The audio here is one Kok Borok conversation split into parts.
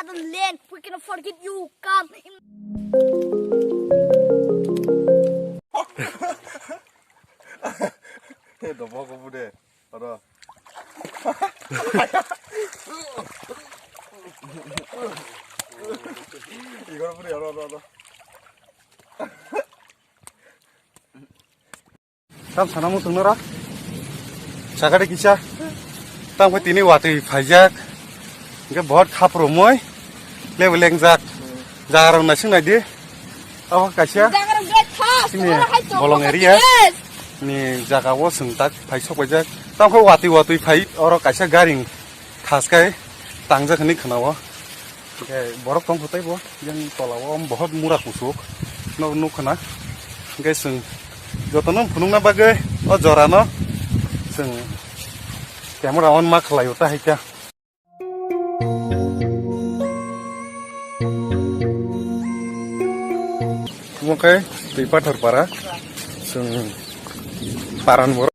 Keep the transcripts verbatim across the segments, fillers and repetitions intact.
Land, we cannot forget you. Come. Hey, the ball over there. Oro. Igor puri, oro, oro, oro. Tam sana mutung nora. Sakade kisa. Tam khe tini watwi phaijak. Hingke bohot khaprumoi. Lebu lengjak. Jaga rok naising naidi. Abo kaisa. Jaga rok birat thas. Sini bolong area. Ni jaga o chwng tak phai sok paijak. Tam khe watwi watwi phai oro kaisa gari thas kai tangjak hinwi khwnao. Hingke borok tong kho tei bo yang tola o bohot mura kuchuk no nuk khna. Hingke chwng jotono phunukna bagwi o jora no chwng camera on ma khlai o ta hai khe. Omo khe twi pathor para chwng paran borok.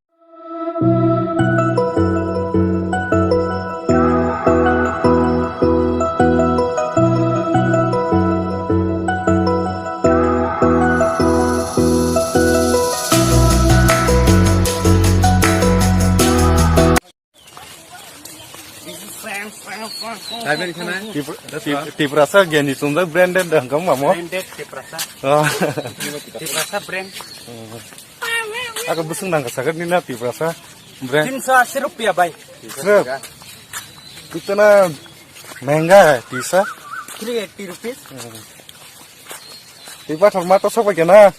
Tipra-, Tip-, Tiprasa geni chumjak branded hwnkhe mamo. Branded Tiprasa. Oh. Tiprasa brand. Ako bwswk nangkha sakhe nini Tiprasa brand. Tinso asi rupiah, bhai. Sir, kitna mehenga hai tisa? Three eighty rupees. Twi pathor ma to sok bai khe na?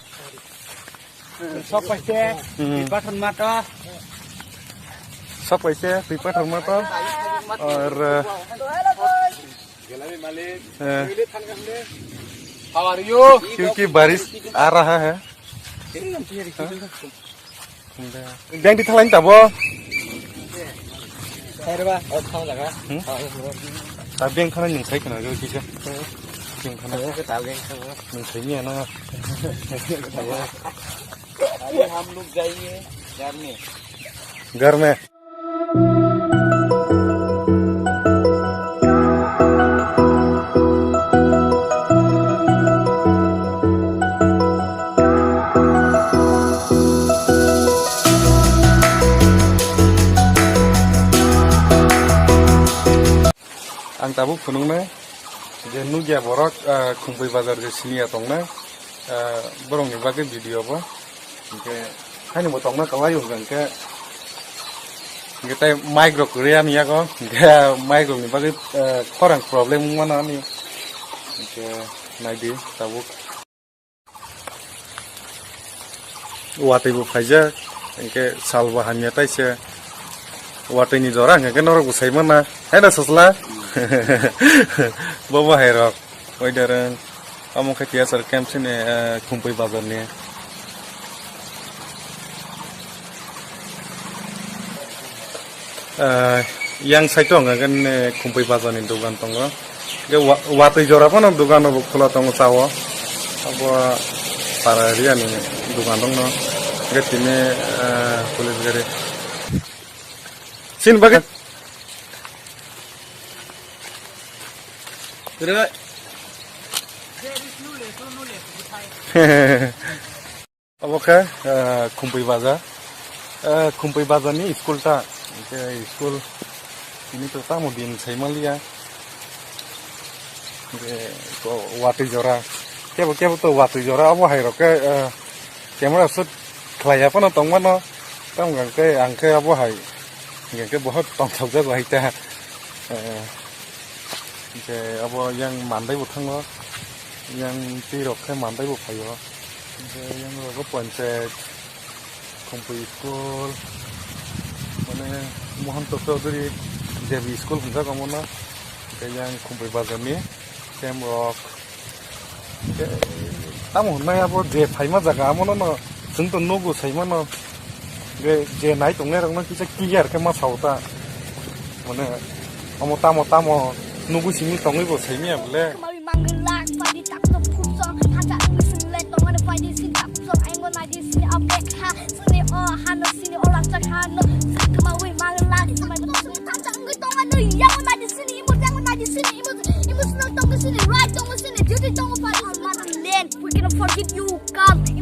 Sok bai se, hmm. Twi pathor ma to. Sok bai se, twi pathor ma to. Aur, eh, How are you? Kyunki barish aa raha hai. Beng di thalai tabo. Khairba, o thang jaga. Hmm? Ta beng khana ning sai khana go kisa. Beng khana. Ta beng khana. Ning sai ni ana. अभी हम लोग जाएंगे घर में। घर में। Ang tabuk phunuknai je nukya borok, ah, Khumpui bazar je siniya tongnai, ah, borokni bagwi video bo. Hinkhe haino bo tongna kwlai wngkha hinkhe, hinkhe tei mic rok kwrwi ani yago, hinkhe mic rokni bagwi, ah, khorang problem wngmano ani. Hinkhe naidi tabuk. Watwi bo phaijak, hinkhe sal bo hamya taisa. Watwi ni jora hinkhe norok bo sai mana. Hai da sosla? Bo bo hai rok. Weather wng. Omo khe T S R camp sini, eh, Khumpui bazar ni. Ah, yang side o hwnka khe, eh, Khumpui bazar ni dogan tongo. Hwnkhe wa-, watwi jora phano dogan rok bo khula tongo cha o. Abo para area ni dogan rok no. Hwnkhe tini, eh, police gari. Chini bagwi. Obo khe, eh, Khumpui bazar. Eh, Khumpui bazar ni school ta. Hwnkhe school tini to tamo din sai manliya. Hwnkhe to watwi jora. Kebo kebo to watwi jora. Obo hai rok khe, eh, camera shoot khlaiya phano tongmano. Tamo hwnkhe ang khe obo hai. Hwnkhe bohot tongthokjago hai ta. Eh, hwnkhe obo yang mandai bo thango. Yang twi rok khe mandai bo phaio. Hwnkhe yang rogo panchayat, Khumpui school, mane Mohanto Chaudhary J B school hwnjak omono. Hwnkhe yang Khumpui bazar ni camp rok. Hwnkhe tamo hwnmai abo je phaima jaga amono no chwng to nugo sai mano. Hwnkhe je nai tongnai rok no kisa clear khe ma sao ta. Mane omo tamo tamo nugui simi tongwi bo sai manya bole. Mangwlak padi takto phukchong, hacha wngwi swnglai tongmani padi sini takchong, aingo naidi sini apekha, sini o hano, sini o lachak hano, sini kwmawi mangwlak, sini hacha wngwi tongmani, yango naidi sini, imo yango naidi sini, imo, imo sini Right tongo, sini duty tongo, padi mati land. We cannot forget you. Come.